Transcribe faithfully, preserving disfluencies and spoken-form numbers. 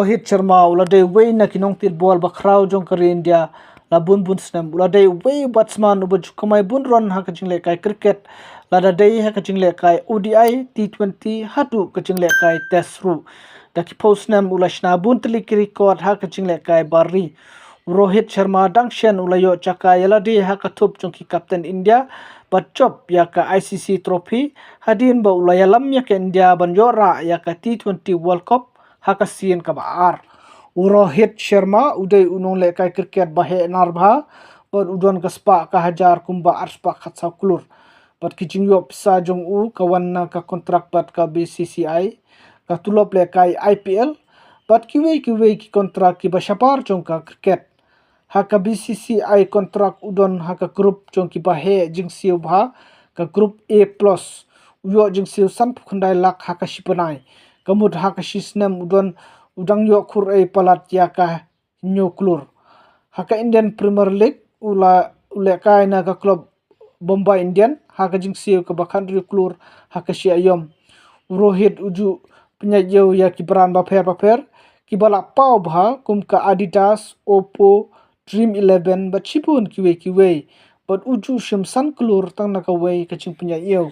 Rohit Sharma u la dei uwei na ki nongtir bol ba khraw jong ka ri India la bun bun snem. U la dei uwei u batsman uba ju kamai bun run ha ka jinglehkai cricket, lada dei ha ka jinglehkai O D I, T twenty haduh ka jinglehkai Test ruh. Da ki phew snem u la shna bun tylli ki record ha ka jinglehkai bar ri. U Rohit Sharma dang shen u la ïoh jaka ïa lade ha ka thup jong ki captain India bad jop ïa ka I C C Trophy hadien ba u la ïalam ïa ka India ban ïoh rah ïa ka T twenty World Cup ha ka sien kaba ar. U Rohit Sharma u dei u nonglehkai cricket ba heh nar bha bad u don ka spah ka hajar kumba ar spah khatsaw klur. Bad ki jingïoh pisa jong u ka wan na ka kontrak bad ka B C C I, ka tulop lehkai I P L bad kiwei kiwei ki kontrak kiba shabar jong ka cricket. Ha ka B C C I kontrak u don ha ka group jong kiba heh jingsiew bha, ka group A plus. U ïoh jingsiew sanphew khyndai lak ha ka shi bnai. Ka mut ha ka shi snem u don u dang ïoh khur ei palat ïa ka hynñiew klur. Ha ka Indian Premier League u la u lehkai na ka club Mumbai Indian ha ka jingsiew kaba khathynriew klur ha ka shi aïom. U Rohit u ju pynïaid ïew ïa ki brand bapher bapher kiba la paw bha kum ka Adidas, Oppo, Dream Eleven bad shibun kiwei kiwei. Bad u ju shim san klur tang na kawei ka jingpynïaid ïew.